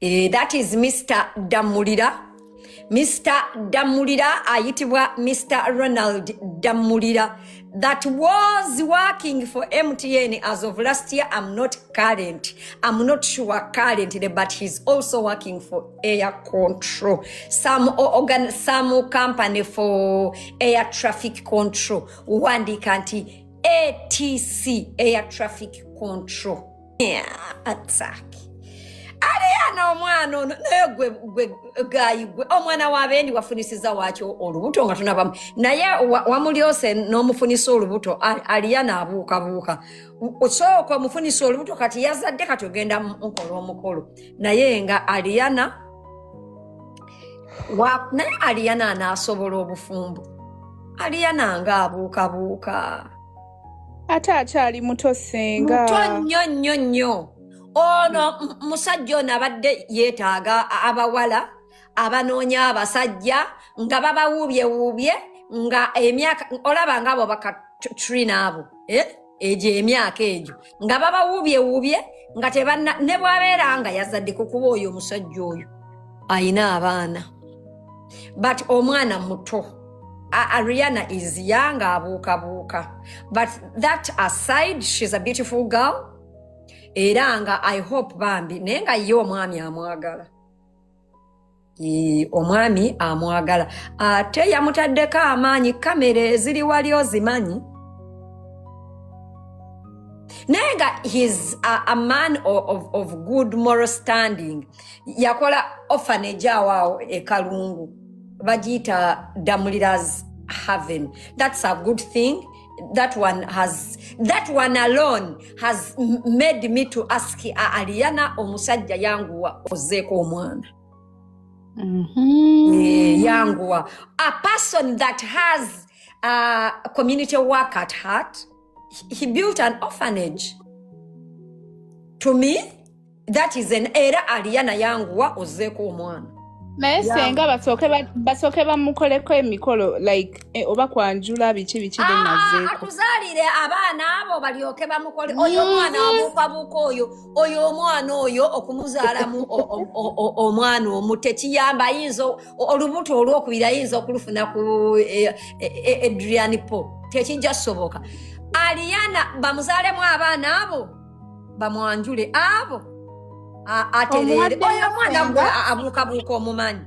That is Mr. Damulira. Mr. Damulira ayitibwa Mr. Ronald Damulira that was working for MTN as of last year. I'm not sure currently, but he's also working for air control, some company for air traffic control, Wandikanti ATC, air traffic control. Yeah, attack. Ariana omwana ono naye gwe gayi gwe omwana wabendi wafunisiza wakyo olubuto nga tunaba naye wamulyose n'omufunisa olubuto Ariana abuuka osooka omufunisa olubuto kati yazadde kati ogenda mukola omukolo naye nga Ariana naye Ariana anaasobola obufumbo Ariana nga abuuka ate akyali muto senga muto nnyo ono musajja ono abadde yeetaaga abawala abanoonya abasajja nga babawuubye nga emyaka olaba ng'abo bakatrina abo egyo emyaka egyo nga babawuubye nga ne bwabeera nga yazadde kukuba oyo omusajja oyo ayina abaana but omwana muto Ariana is young abuuka but that aside she's a beautiful girl. Eranga I hope bambi nenga yo omwami amwagala. Omwami amwagala. Ate yamutaddeko amaanyi kamera eziri wali ozimanyi. Nenga he's a man of good moral standing. Yakola orphanage awo Kalungu. Bajita Damulira's Haven. That's a good thing. That one alone has made me to ask Ariana omusajja yanguwa ozeko omwana. Yanguwa. A person that has community work at heart, he built an orphanage. To me, that is an era Ariana yanguwa ozeko omwana. Naye senga basooke bamukoleko emikolo like oba kwanjula biki byennazeeko atuzaalire abaana abo balyoke bamukole oyo omwana abuukabuuka oyo omwana oyo okumuzaalamu omwana omu tekiyamba ayinza olubuto olwokubiri ayinza okulufuna ku Adrian Po tekijja soboka Ariana bamuzaalemu abaana abo bamwanjule abo aterere oyo omwana abuukabuuka omumanyi